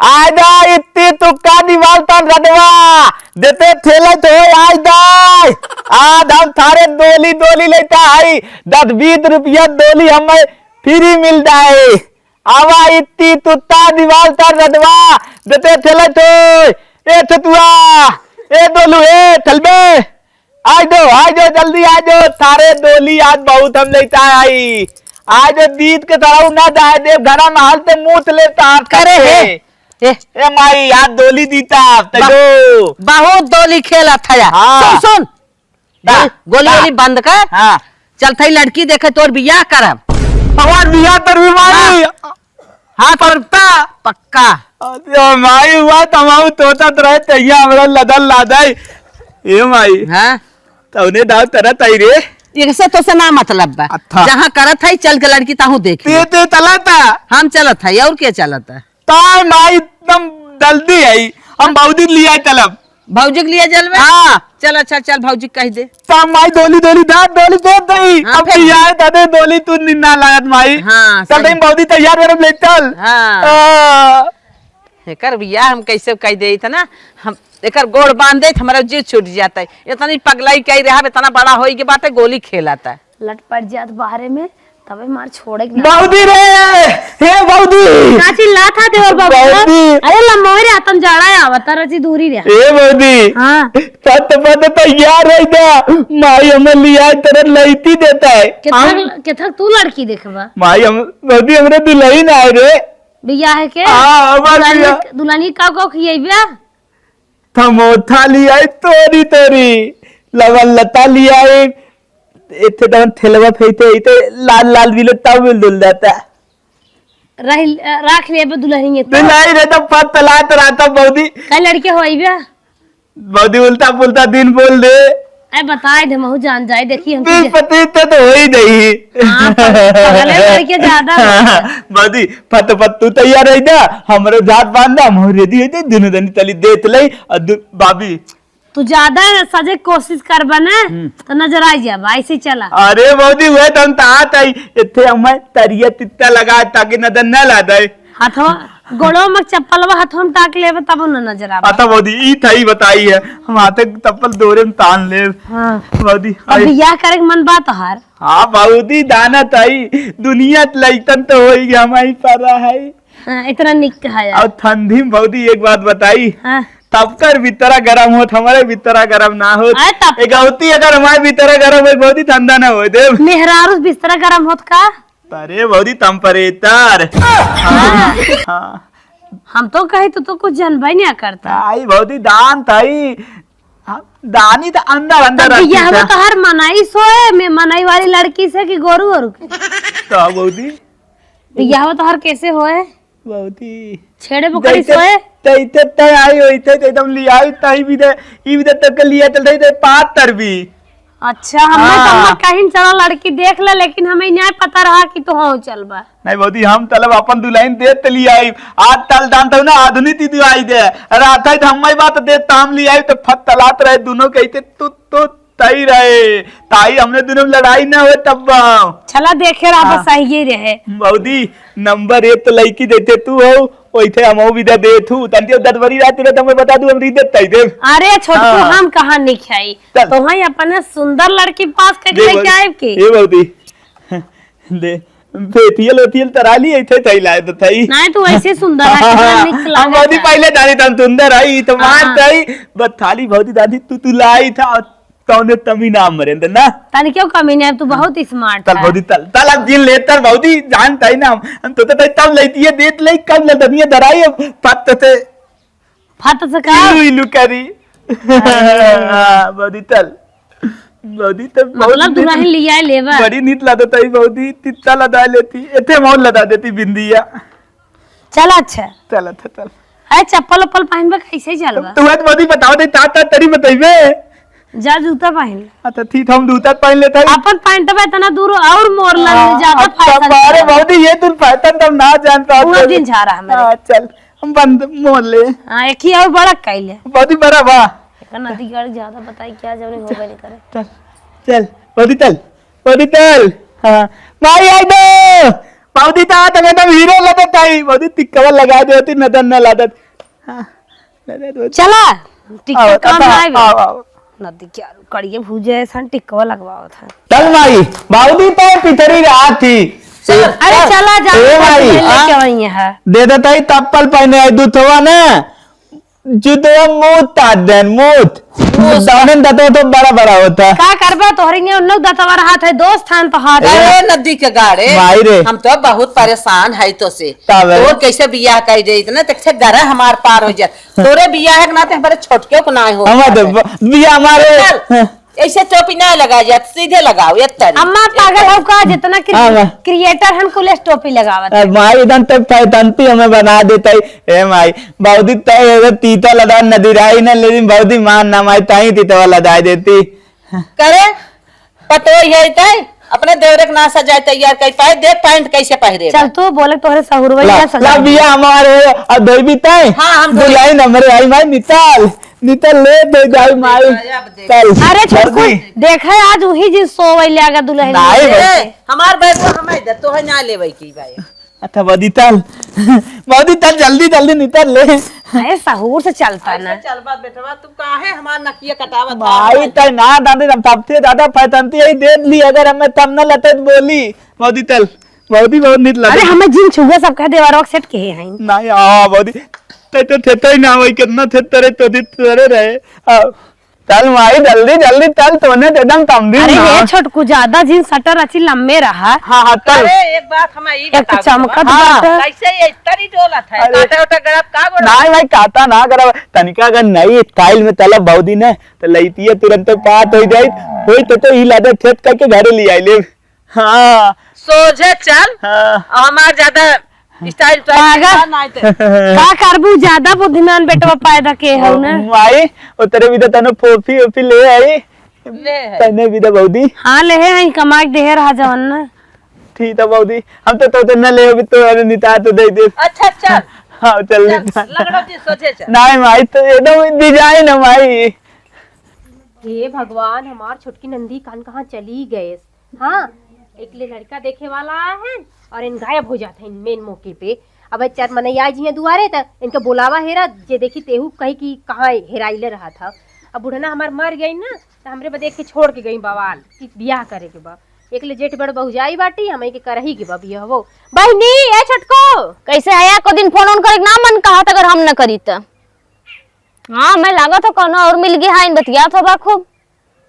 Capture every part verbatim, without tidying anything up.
आय दा इत्ती तुक्का निवालता रदवा, देते ठेलत होय आय दा। आज हम थारे दोली दोली लेता हई, दस बीस रुपया दोली हमें फ्री मिल जाए। आवा इत्ती तुत्ता निवालता रदवा, देते ठेलत होय। ए ठेतुआ, ए दोलू, ए ठलबे। आइ जो, आइ जो, जल्दी आइ जो, थारे दोली आज बहुत हम लेता आई। आइ जो, दीद के तरह ना जाए देव, घरा में हाल ते मूत लेता आप करे सबसे। हे। ए। ए माई, आज दोली दीता आप, ते बा-, जो। बहुत दोली खेलत है यार। हाँ। सुन, सुन। दा, गोली, गोली दा। वोली बंद कर। हाँ। चल थई लड़की देखे, तोर बियाह करब। हमार बियाह तर भी माई। हाँ। हाँ, पक्का? पक्का। अरे माई, हुआ तमाऊ तोतत रहे, तहिया हमरा लदल लादई। ए माई। हाँ? तौने दाव तरत आई रे। एक से तो से ना मतलब बा। अच्छा। जहाँ करत है, चल के लड़की ताहू देख ते, ले। ते चलत है। हम चलत है, और के चलत है? तार माई एकदम जल्दी है, हम भौजी के लिए चलब। भौजी के लिए चलबे? हाँ। चल, अच्छा, चल, भौजी के कह दे। तार माई दोली, दोली दा, दोली दे दई। हाँ, अब फिर? बियाह दादे दोली तू निन्ना लागत माई। हाँ, चल सही। तई भौजी तैयार वरम ले चल। हाँ। आ। एकर बियाह हम कैसे कह दे इतना, हम एकर गोड़ बांध दे, हमारा जीव छूट जाता है। इतनी पगलाई कह रहा, इतना बड़ा होई के बाटे, गोली खेलाता है। लटपट जात बाहरे में, तबे मार छोड़े के ना। बौदी रे, हे बौदी। का चिल्लात हा देवर बाबू? बौदी। अरे लम्बा रे, आतन जाड़ा है, आवता रची दूरी रे। ए बौदी। हाँ। पत पत तैयार है दा, माई हमें लिया तरह लईती देता है। केथक, हम केथक तू लड़की देखबा? माई हम, बौदी हमरे दुल्हन आए रे। बियाह है के? हाँ, हमार दुल्हनी, बियाह। दुल्हनी का को खियैबे? थमोथा लियाई तोरी तोरी, लवन लता लियाई, इथे तवन ठेलवा फेंकते इथे लाल लाल बिलो तब मिल दुल जाता। रही, राख लेबे दुल्हनिए तो। दुल्हन रे तो पत तलात रहता बौदी। का लड़के होइबे? बौदी उल्टा पुल्टा दिन बोल दे। अरे बताए दे, महू जान जाए, देखी हम बीस तुझे पच्चीस तो, तो हो ही जाई। हाँ, पर पगले लड़के ज्यादा होते हैं। बौदी, फट फट तू तैयार रही जा, हमरो जात बांध दा, हम ready हो जाई, दुनो दनी तली देत लई, और दु-, बाबी। तू ज्यादा सजे कोशिश करबा ना, हम्म। तो नजर आ जाबा, ऐसे चला। अरे बौदी, वह तो हम तात आई, इत्थे हमें तरिया तित्ता लगा, ताकि नजर न ला दे। हथवा, गोड़वा में चप्पलवा हथवा में टाक लेबे, तब न नजर आवे। अच्छा भौजी, ई थई बताई है, हम हाथे चप्पल दोरे में तान लेब। हाँ। भौजी, अब आई। बियाह करे के मन बा तोहार? हाँ भौजी, दाना थई, दुनिया त लइकन तो होई गया, हम आई पर रहा है। हाँ, इतना निक है यार। और ठंडी में भौजी एक बात बताई, हाँ। तब कर भीतरा गरम होत, हमारे भीतरा गरम ना होत। अरे तब एक गलती अगर हमारे भीतरा गरम होई, भौजी ठंडा ना होई देब। मेहरारू बिस्तरा गरम होत का? अरे भौजी, temperature। हाँ। हाँ। हम तो कही, तू तो कुछ जानबे नहीं करता। आई भौजी, दान थई। हाँ, दानी तो अंदर, अंदर तब रहती बियाह में है। तो हर मनई सोए, में मनई वाली लड़की से कि गोरू ओरू के? तो भौजी। बियाह तो हर कैसे होए? भौजी। छेड़े बोकरी जैसे सोए? तैते तै आई होई, तै, तै एकदम लियाई, तही भी दे, ई भी दे, तक के लिया चल रही, तै पात तर भी। अच्छा, हमें तो हाँ। हम कहीं चला लड़की देख ले, लेकिन हमें नहीं पता रहा कि तो हो चलबा। नहीं भौजी, हम तलब अपन दुल्हन दे त लियाई। आज तल दान तो ना आधुनिक ती दुआई दे। रात है तो हम बात दे त हम लियाई तो फत तलात रहे दोनों कहते तू, तू तई रहे। ताई हमने दोनों में लड़ाई ना होए तब। चला देखे रहा हाँ। बस सही रहे। भौजी, नंबर एक तो लड़की देते तू हो, ओइथे हमहू विदा देत हूँ। तनी दस बरी रात तुरंत हमें बता दू, हम रीत देत तई देब। अरे छोटकू, हाँ। हम कहाँ नहीं खाई। चल। तो वहीं अपने सुंदर लड़की पास करके दे लेके भौजी। आए के। ए भौजी। दे। फेथियल वेथियल तरा ली, ऐसे थई लाए तो थई। नहीं, तू ऐसे सुंदर है, कितना निक हम लागत भौजी है। पहले दानी तम सुंदर आई, तो मार हाँ। थई। बस थाली भौजी दादी तू, तू लाई था। कौने तमी ना अमरेंद्र ना? तनी क्यों कमी नहीं, तू बहुत smart तल है। भौजी तल, तल अब जिन लेतर भौजी जानता ही ना हम, हम तो तब लेती है, देत ले, कब लदनिया धराई, अब फत से फत से का? इलू इलू करी। अरे। हाँ, भौजी तल। भौजी तल बहुत मतलब नीक, दुल्हन लिया लेबा? बड़ी नीक लदत है भौजी, तित्ता लदा लेती, एथे मौल लदा देती बिंदिया। चल अच्छा। चल अच्छा, चल। अरे चप्पल उप्पल पहनबे कैसे चलबा? तू हत मती बताओ दे, ता, ता तरी बतइबे। जा जूता पहन ले। अच्छा ठीक, हम जूता पहन लेते हैं। अपन पैंटवा इतना दूर और मोर लग हाँ, जाता अच्छा, fashion बारे चलबा। भौजी ये तू fashion तब ना जान पाओ पूरा तो। दिन झारा हमारे। हाँ, चल, हम बंद मोर ले। हाँ, एक ही और बड़ा कैले। भौजी बड़ा बा। एकर नदीगढ़ ज्यादा बताई क्या जौनी होबे नहीं करे। चल, चल, भौजी चल, भौजी चल। हाँ, माई आई दो। भौजी तो आज एकदम हीरो लगत है, भौजी टिकवा लगा देती, नजर न लागत। हाँ, लगा दो। चला, टिकवा आओ, काम आओ, ना आवे। आओ, आओ। नदी क्या कड़िए भूजे ऐसा टिकवा लगवावत है। चल माई, भौजी तो पितरी रात थी। चल। अरे चला जा, ए माई, लेके आई है। दे देता ही तप्पल पहने आई दूथवा ने। जुतवा मूत तार देन, मूत। मूत। दानेन दतवा तो बड़ा बड़ा होता। का करबा, तोहरे ने उन्नौ दतवा हाथ है, दोस्त थान तो हाथ है। अरे नदी के गाड़े, माई रे। हम तो बहुत परेशान है तो से। का बे? तोर कैसे बियाह कइ दे, इतना तक से गरा हमार पार हो जात। तोरे बियाह के नाते हमारे छोटके को ना हो हम पावे। तो ब-, बियाह हमारे चल। हाँ। ऐसे टोपी ना लगा जात, सीधे लगाओ, ये तरी। अम्मा पागल हो का, जितना क्रि-, हाँ, माँ। Creator हन कुल टोपी लगावत। अब माई इधन तक फैतनती हमें बना देता है। ए माई, बाउदी तय है, तीता लदा नदिराई न, लेकिन बाउदी मान ना माई, ताई तीतवा लदाई देती। करे, पतोई है तय, अपने देवरे के ना सजाए तैयार कई पाए, देख पैंट कैसे पहरे चल बा। तू बोले तोहरे सहुरवई ला, या सजा ला दे। बिया हमारे, अब धोई भी तय। हाँ, हम धोई। दुल्हन हमरे आई माई निताल। नितल ले दे जाई माई। अब देख। चल, अरे छोटकू, जल्दी। देखे आज उही जी सोवै ले आगा दुल्हन नाई में। बे। ए, हमार बैग हमें दे, तोहे ना लेवे की भाई। अच्छा, बदी तल। बदी तल, जल्दी, जल्दी नितल ले। अरे सहूर से चलता ना। ऐसे चलबा बेटवा, तू काहे हमार नकिया कटावत माई है? तय ना दादी, हम सबसे ज्यादा फैतनती यही दे ली, अगर हमें तब न लते तो बोली। बदी तल। भौजी बहुत नीक लगे। अरे, हमें जिन छुआ सब कह देवा, रॉक सेट के हैं। नहीं, आ, भौजी, ते तो थे तो ही ना, वही कितना थे तरे तो दी तरे रहे। आ, चल माई, जल्दी, जल्दी चल, तोने दे दम तम दिन अरे, ना। ये छोटकू ज्यादा जिन सटर अच्छी लम्बे रहा। हाँ, हाँ, चल। अरे, एक बात हम ई एक तो बताओ चमकत हाँ। बात। कैसे ये इतनी डोलत है? अरे। काटा उटा गरब का गोड़? नहीं भाई, काटा ना गरब, तनिका अगर नई style में चलब भौजी ने, तो लइतिया तुरंत पात हो जाई, होई तो, तो ई लादे छेद करके घरे ले आई ले। हाँ। सोझे चल। हाँ। हमार ज्यादा style पागल। ना आते। का करबू, ज्यादा बुद्धिमान बेटवा पैदा के हौ ना। माई, उतरे भी तो तनो फोफी ओफी ले आई। ले है। तने भी तो भौजी। हाँ, ले है, कमा के देहे रहा जवन ना। ठीक है भौजी, हम तो, तो, तो न ले, अभी तो अरे निता तो दे दे। अच्छा, चल। हाँ, चल चल, निता। लगड़ो जी, सोझे चल। नहीं माई, तो एकदम design है माई। हे भगवान, हमार छोटकी नंदी कान कहाँ चली गए? हाँ, एक ले लड़का देखे वाला आए हैं और इन गायब हो जाते हैं मेन मौके पे। अब चार मनई आ जिए दुआरे त इनके बोलावा हेरा, जे देखी तेहू कही कि कहाँ हेराइले रहा था। अब बुढ़ना हमार मर गई ना, त हमरे बदे एक के छोड़ के गई बवाल कि बियाह करे के बा। एक ले जेठ बड़ बहुजाई बाटी, हम के करही के बा बियाह वो। बहिनी, ए छोटको। कैसे है, को दिन फोन ओन करे के ना मन कहत अगर हम न करी त। हाँ, मैं लागत हो कौनो और मिल गया है, इन बतियात हो बा खूब।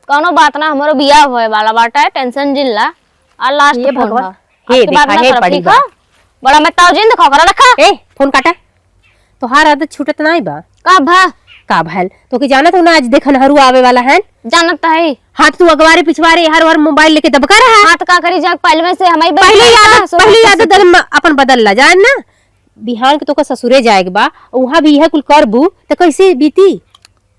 कौनो बात ना, हमरो बियाह होए वाला बाटे, tension जिन ला। आ last ये फोन भगवान, ह। हे आज के बाद देखा, ना हे करब, पड़ी ठीक बा। ह? बड़ा मैं ताऊ जिन देखा, ओकरा रखा। ए, फोन काटा। तोहार आदत छूटत नाई बा। का भा? का भल? तो के जानत हो ना, आज देखनहरू आवे वाला है। जानत है। हाँ, तू अगवारे पिछवारे हर हर मोबाइल लेके दबका रहा। हाँ, तो का करी, जा पहले में से हमारी पहले बदल याद, का, सुबह पहले से याद सीखी। दल म-, अपन बदल ला, जान ना। बिहान के तोका ससुरे जाए के बा, उहाँ भी इहे कुल करबू, त कैसे बीती?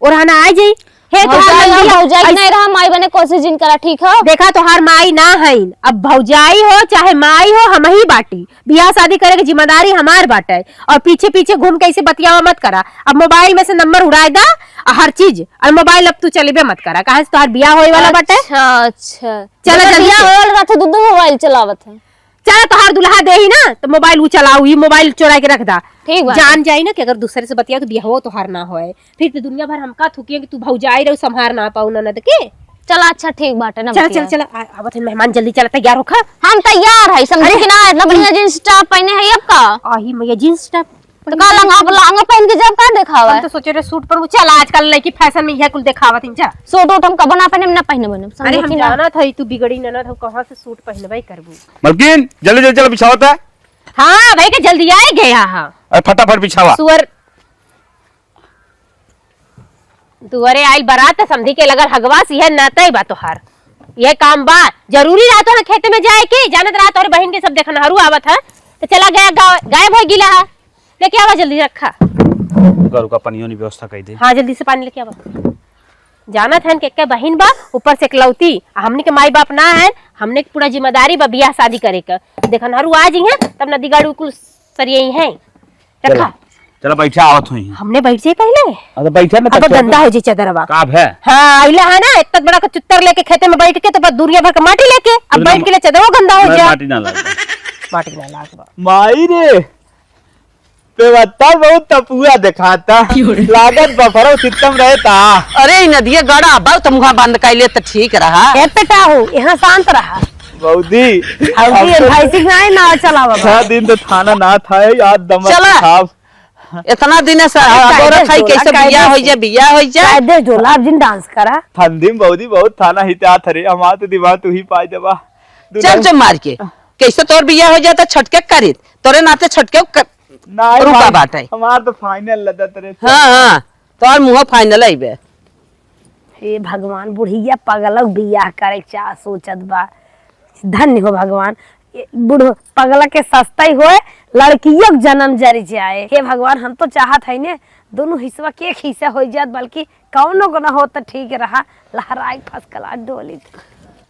ओरहना आ जाई। हे, तोहार भौजाई हो, नंदिया, भौजाई ऐस- नहीं रहा, माई बने कोशिश जिन करा, ठीक हो? देखा, तोहार माई ना हईन, अब भौजाई हो चाहे माई हो, हम ही बाटी। बियाह शादी करे के जिम्मेदारी हमार बाटे, और पीछे पीछे घूम के ऐसे बतियावा मत करा। अब मोबाइल में से नंबर उड़ाए दा, आ हर चीज, और मोबाइल अब तू चलेबे मत करा, काहे से तोहार बियाह होए वाला बाटे। अच्छा, अच्छा। चला मतलब जल्दी बियाह से। होए वाला रहते, दू दू मोबाइल चलावत है। चला, तोहार दुल्हा देही ना, तो मोबाइल उ चलाऊ, ई मोबाइल चोरा के रख दा। ठीक बा। जान जाई ना कि अगर दूसरे से बतिया तो बियाहो तोहार ना होए, फिर तो दुनिया भर हमका थूकिए कि तू भौजाई रहो, संभार ना पाऊ ननद के। चला, अच्छा, ठीक बाटे ना चला, बतिया। चला, चला, आ-, आवत है मेहमान, जल्दी चला, तैयार होखा। हम तैयार है, समझी अरे, कि ना, इतना बढ़िया जींस टॉप पहने है अब का? आही मैया, जींस टॉप तो का लंगा, लंगा पहन के जब का देखावा हम है? तो सोचे रहे सूट पर, चल आजकल लड़की फैशन में यह कुल देखावत हैं, जा। सूट वूट हम कबो ना पहने, ना पहने बने, अरे समझे हम कि ना? जानत हई तू बिगड़ी ननद हो, कहाँ से सूट पहनबे करबू। मलकिन, जल्दी जल्दी चलो, बिछावत है। हाँ भाई के जल्दी आए गया हाँ। अरे फटाफट बिछावा। सुअर दुआरे आइल बारात त समधी के लगल हगवास, यह नाता ही बा तोहार। यह काम बा, जरूरी रहा तोहर खेते में जाए के, जानत रहा तोहरे बहिन के सब देखनहरू आवत है, तो चला गया गाय-, गायब हो गिला है। लेके आवा जल्दी रखा। रुका, रुका, पनियो नहीं व्यवस्था कई दे। हाँ, जल्दी से पानी लेके आवा। जानत हन के, के बहिन बा, ऊपर से एकलौती, आ हमनी के माई बाप ना है, हमने के पूरा जिम्मेदारी बा बियाह शादी करे के। देखनहरू आ जइहें, तब नदी गाड़ू कुल सरियई हैं। रखा। चला, चला बैठा, आवत हुई। हमने बैठ जाए पहले। हाँ, तो बैठा ना, अब बैठा गंदा ना। हो जाए चदरवा। का भे? हाँ, आइला है ना, इतना बड़ा का चुत्तर लेके खेते में बैठ के, तो बस दुनिया भर का माटी लेके, अब तो बैठ ना, के ले चदरवा गंदा हो ना, जाए। माटी ना लगे। माटी ना लाग बा। माई रे, बेवत्ता बहुत तपुआ देखाता। क्यों रे? लागत बफरो सितम रहता। अरे, ई नदिया गड़ा बा, त मुँहा बंद कइले त ठीक रहा। ए बेटा हो, यहाँ शांत रहा। बौदी, अबकी अब तो भैंसी के नाई ना चलावा बा। छह दिन तो थाना ना था, याद दमक चला। खाब। इतना दिन से अरे, हम कायदे बोलत हई, जोला, कैसे कायदे बियाह होइ से। जा, बियाह होइ जा। कायदे जोला, अब जिन डांस करा। फंदी में बौदी बहुत थाना हिते आत रे, हमार तो दिमाग तू ही पाई देबा। चल, चल मार के। कैसे तोर बियाह होइ जाता, छटके करित। तोरे नाते छटके क-, नाहीं रुका भाई, बाटे। हमार तो फाइनल लदत रे। हाँ, हाँ, तोर मुँह फाइनल अइबे। हे भगवान, बुढ़िया पगलक बियाह करे के चाह सोचत बा। धन्य हो भगवान, ए, बूढ़ पगला के सस्ता ही होए, लड़कियों के जन्म जर जाए। हे भगवान, हम तो चाहत है ने, दोनों हिस्सा के एक हिस्सा हो जात, बल्कि कौनो को ना हो तो ठीक रहा, लहराई first class डोली।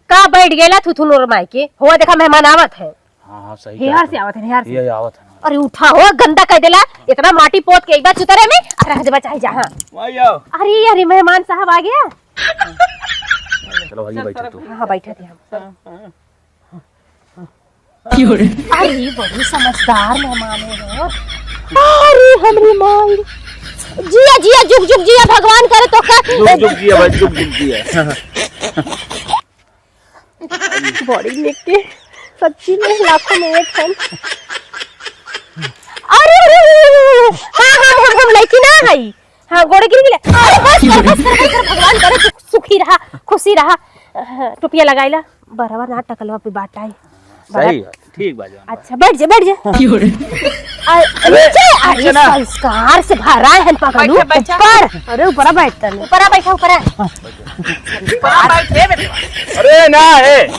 का बैठ गेला थुथुनोर माई के? हुआ देखा मेहमान आवत है। हाँ, हाँ, सही हेहर कहत से है। आवत है, हेहर से। ये आवत है ना। अरे उठा हो, गंदा कर देला। इतना माटी पोत के एक बार चुतरे में, आ रख देबा चाहे जहाँ। वही आओ। अरे, अरे, मेहमान साहब आ गया। चलो भाई, बैठो तू। हाँ, बैठा थे हम। अरे, बड़ी समझदार मेहमान है हो। अरे, हमरी माई। जिया, जिया, जुग, जुग, जिया, भगवान करे तो का। जुग, जुग जिया भाई, जुग, जुग जिया। बड़ी निक के, सच्ची में लाखों में एक हम। अरे, अरे, अरे, अरे, अरे, हाँ, हाँ, हम, हम लड़की ना हई। हाँ, गोड़े गिर गेले। अरे, बस कर, बस कर, बस कर, भगवान करे, सुख-, सुखी रहा, खुशी रहा। हाँ, टोपिया लगाइला, बरवा ना टकलवा पे बाटा है। सही बा, ठीक बा जौन बा। अच्छा, बैठ जा, बैठ जा। क्यों रे? आ, अरे, नीचे, अरे, नीचे ना। संस्कार से भरा है पगलू। बैठा, बैठा। ऊपर। अरे, ऊपरा बैठता नहीं। ऊपरा बैठा, ऊपरा। ऊपरा बैठ रे बेटा। अरे, ना, ए।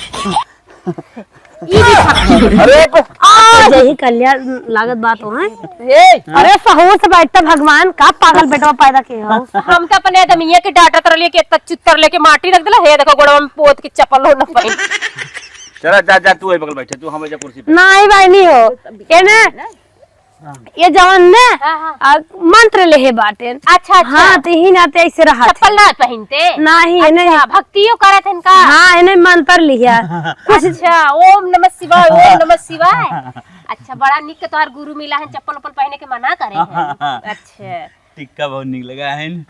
ई भी खा। अरे, प- आ, जय ही कल्याण लागत बात हो, हैं? ए। अरे, सहूर से बैठता भगवान, का पागल बेटवा पैदा किए हो? हम तो अपने आदमिये के डांटत रहलिए कि इतना चित्तर लेके माटी रख देला, हे देखो गोड़वा में पोत के चप्पल हो ना पाई। चला, जा, जा, तू ए बगल बैठे, तू हम जा कुर्सी पे। नाहीं भाई, नहीं हो। ये ना, ये जवन ने, हाँ, हाँ। आ, मंत्र लेहे बाटेन। अच्छा, अच्छा। हाँ, तो यही नाते ऐसे रहा चप्पल थे। ना पहनते? नाहीं, अच्छा, नहीं। भक्तियो करत हन का? हाँ, इन्हें मंत्र लिया। कुछ अच्छा, ओम नमः शिवाय, ओम नमः शिवाय। अच्छा, बड़ा निक के तोहार गुरु मिला है, चप्पल उप्पल पहने के मना करे हैं। अच्छा। टिक्का बहुत निक लगा है।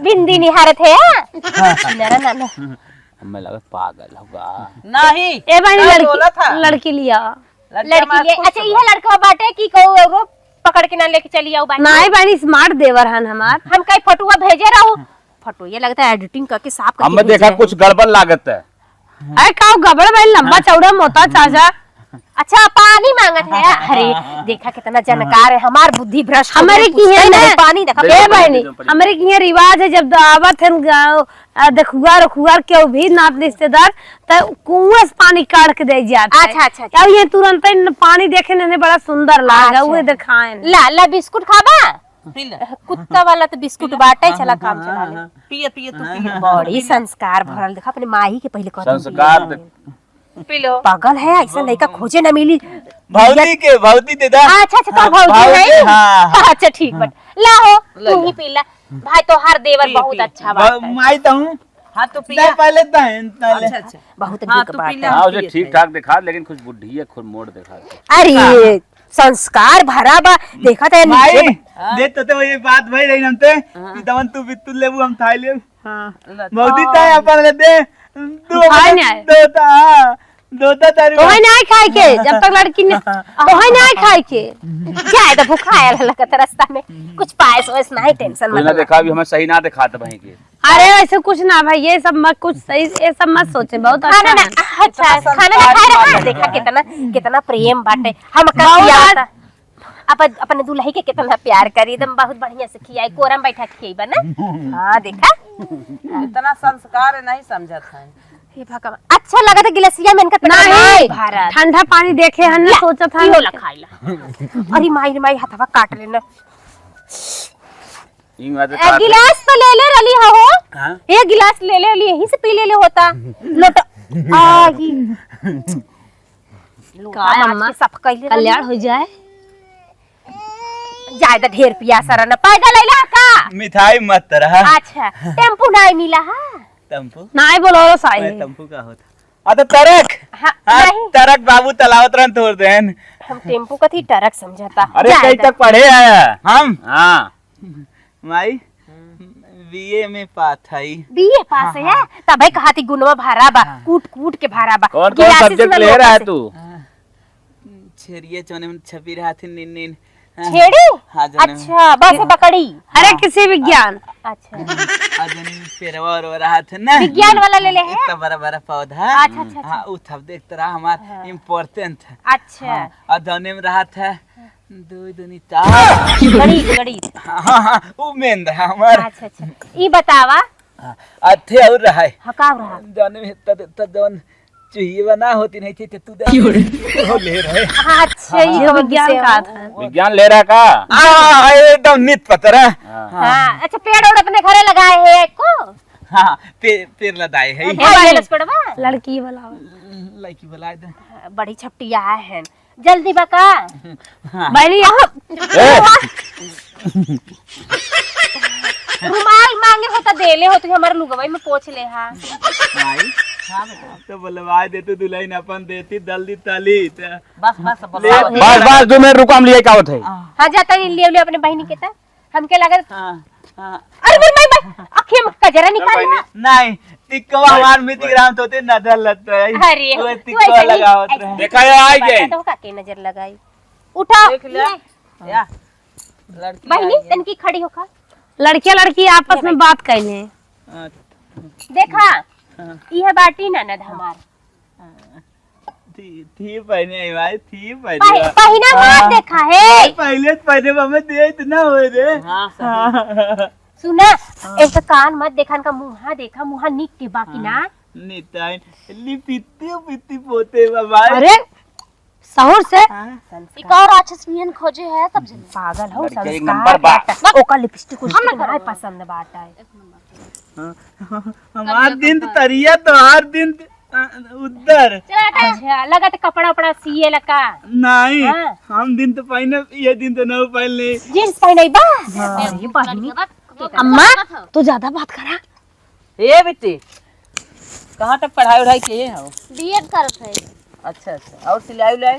बिंदी निहारत है, हाँ? सुनरा ना, ना। हमें लगा पागल होगा। नहीं, ए बहनी, का लड़की, बोला था? लड़की लिया। लड़की लड़की हमार लिए। खुश अच्छा, बा। इहे लड़कवा बाटे कि कहू औरो पकड़ के ना लेके चली आऊ बाटे? नाहीं बहनी, smart देवर हन हमार। हम कई फोटुआ भेजे रहू, फोटो ये लगता है editing करके साफ करके हमें भेजे देखा रहे। कुछ गड़बड़ लागत है। अरे का गड़बड़ भाई, लंबा हाँ। चौड़ा मोटा चाचा। अच्छा, पानी मांगत है। अरे, देखा कितना जानकार है, हमार बुद्धि भ्रष्ट हो हमरे गई, की है पूछते ना, नहीं, पानी देखा। ए बहनी, हमरे की है रिवाज है, जब आवत है गाँव, आ, देखुआर उखुआर केहू भी नात रिश्तेदार, त कुआं से पानी काढ़ के दे जात है। अच्छा, अच्छा, अच्छा। अब ये तुरंत ही न पानी देखे न, बड़ा सुंदर लागे, अच्छा। उहे देखाएन। ला, ला बिस्कुट खाबा? पी ला। कुत्ता वाला तो बिस्कुट बाटे, हाँ, चला हाँ, काम हाँ, चला ले। हाँ। पिए, पिए, तू पिए। बड़ी संस्कार भरल, देखा अपने माई के पहले कदम संस्कार पिए। दे- पी लो। पागल है, ऐसा लड़का खोजे न मिली। भौजी के, भौजी दे दा। अच्छा, अच्छा, तोर हाँ, भौजी भौजी, है? हाँ, हाँ। अच्छा, ठीक बा। ला हो, ले तू ही जा। पी ला। भाई, तोहार देवर पी, बहुत पी। अच्छा बा। माई तो हूँ। हाँ, तू पिया। पहले तो है, पहले। अच्छा, अच्छा। बहुत हाँ, निक तू बात पी है। ला, हाँ, उसे पिए ठीक थे। ठाक दिखा, लेकिन कुछ बुढ़िया, खुद मोड़ दिखा। अरे, संस्कार भरा बा। देखा था माई, नीचे बा- दे तो, तो ये बात भाई रही हमते। हाँ। कि दवन तू बित्तू लेबू, हम थाई लेब। हाँ। ला। मौदी हाँ। ताई अपन ले दे। दो खाए बजे नहीं आए। दो ता, हाँ। दो ता तारी तोहे बात। नहीं खाए के, जब तक लड़की ने, तोहे नहीं खाए के। जाए तो भुखायल लगत रास्ता में। कुछ पायस वायस नहीं, tension कुछ मत ना ला। देखा, अभी हमें सही ना दिखात वहीं के। अरे, ऐसे कुछ ना भाई, ये सब मत, कुछ सही, ये सब मत सोचे, बहुत खाना अच्छा ना, है। अच्छा, खाना ना खाए रहा, देखा कितना, कितना प्रेम बाटे। हम का बहुत किया आज होता? अपन, अपने दुल्ही के कितना प्यार करी, एकदम बहुत बढ़िया से खियाई, कोरा में बैठा के खियाई बा ना। हाँ, देखा? इतना संस्कार नहीं समझत है। हे भगवान, अच्छा लगत है गिलसिया में इनका तो नहीं, नहीं भरत। ठंडा पानी देखे हन ना, ला, सोचत हन। इहो ला खाई ला। अरे माई रे माई, हथवा काट लेना। ई बात ए, काट गिलास तो ले ले रली हो। हाँ? एक गिलास ले ले रली, यहीं से पी ले ले होता। लोटा। आ, ही। लोटा का माज अम्मा? के साफ कइले रहली। कल्याण हो जाए। ज्यादा ढेर पियासा रहना। पैदल अइला का? मिठाई मत रहा। अच्छा, टेम्पू नाई मिला हा? टेम्पू? नाई बोलो रो साई। मैं टेम्पू का होता? आ तो ट्रक। हाँ, हाँ, नहीं। ट्रक बाबू चलावत रहन, तोड़ देन। हम टेम्पू कथी ट्रक समझता। अरे, जा कहीं इधर। तक पढ़े आया? हम? हाँ। माई, बीए में पास हई। बीए पास हाँ, है? हाँ। तबे कहा थी गुनवा भरा बा, हाँ। कूट कूट के भरा बा। कौन कौन गिलासी से subject ना ले रहा है लोटा से। तू? हाँ, छेड़िए चौने में छपी रहा थी, नीन नीन। हाँ। छेड़ी? हाँ, जौने में। अच्छा, बस बकरी। अरे, हाँ। किसी विज्ञान। अच्छा। हाँ, जौने में पेड़वा और रहा था ना। विज्ञान वाला ले ले है? इतना बड़ा बड़ा पौधा। अच्छा, अच्छा, अच्छा। हाँ, उ सब देखते रहा हमार हाँ। Important था। अच्छा। हाँ, और जौने में रहा था दो दूनी चार। गणित, गणित। हाँ, हाँ, हाँ, उ main रहा हमार। अच्छा, अच्छा। ई बतावा। हाँ, अथे और रहा है। हाँ, का रहा? जौने में इतना, इतना जौन चुहिए बना होती नहीं थी, तो तू दे। क्यों रे? वो ले रहे। हाँ, अच्छा, ई हाँ, कौन विज्ञान विषय का है? था? विज्ञान ले रहा का? हाँ, एकदम नित पतरा। हाँ। हाँ, अच्छा, पेड़ ओड़ अपने घरे लगाए हैं एको? हाँ, पे-, पेड़ लगाए हैं। हाँ, भाई, लस पड़वा? लड़की वाला। लड़की वाला एकदम। हाँ, बड़ी छपटिया है। जल्दी बा का? हाँ। बहनी, यहाँ ए! रुमाल मांगे हो तो देले हो, तू हमारे लुगवई में पोछ ले हा। भाई, हाँ बेटा। तो बोलवा दे तू दुल्हन अपन देती, दल दी तली, तो बस, बस, ले बोलवा दे। बस, बस, दो मिनट रुको, हम लिए का होत है। हाँ। हाँ, जा तनी ले ले अपने बहनी के त। हमके लागल हाँ, हाँ। अरे मोर माई, माई, अखिया में कजरा निकाल ला। नहीं, टिकवा हमार मित ग्राम तो ते नजर लग रहा है। अरे, वो तू टिकवा ऐसे नहीं, लगावत ऐसे रहे। नहीं देखा, ये आ गए। तो का के नजर लगाई? उठा, देख ले। ले। या, लड़की बहनी, आई है। तनकी खड़ी होखा। लड़कियां लड़की आपस में बात कर लें। अच्छा। देखा, हाँ। ये बाटी ननद हमार। हाँ। थी, थी पहने आई भाई, थी पहने पहि-, आई। पहिना हाँ। मत देखा है। भाई, पहले तो पहने में हमें दे इतना हो रे। हाँ, सही। हाँ। सुना, हाँ। एक तो कान मत देखा, इनका मुँहा देखा, मुँहा निक के बाकी हाँ। ना। निताइन, लिपित्ती, पित्ती पोते बा भाई। अरे, सहूर से। हाँ। ई का राक्षस नियन खोजे है सब जने। पागल हो, लड़के एक संस्कार नंबर बा। बाटा। ओकर लिपस्टिक उस्टिक ना पसंद बाटा है। हाँ, हमार दिन तो तरिया, तोहार दिन तो, अ, उधर। चला हटा। अच्छा, लगत कपड़ा उपड़ा सिए लका। नहीं, हाँ। हम दिन तो पहने, ये दिन तो नहीं पहनले। जींस पहने बा? हाँ। अरे बहिनी। अम्मा, तू ज्यादा बात करा। ए बेटी, कहाँ तक पढ़ाई उढ़ाई किए हो? बीएड करत है। अच्छा, अच्छा। और सिलाई उलाई?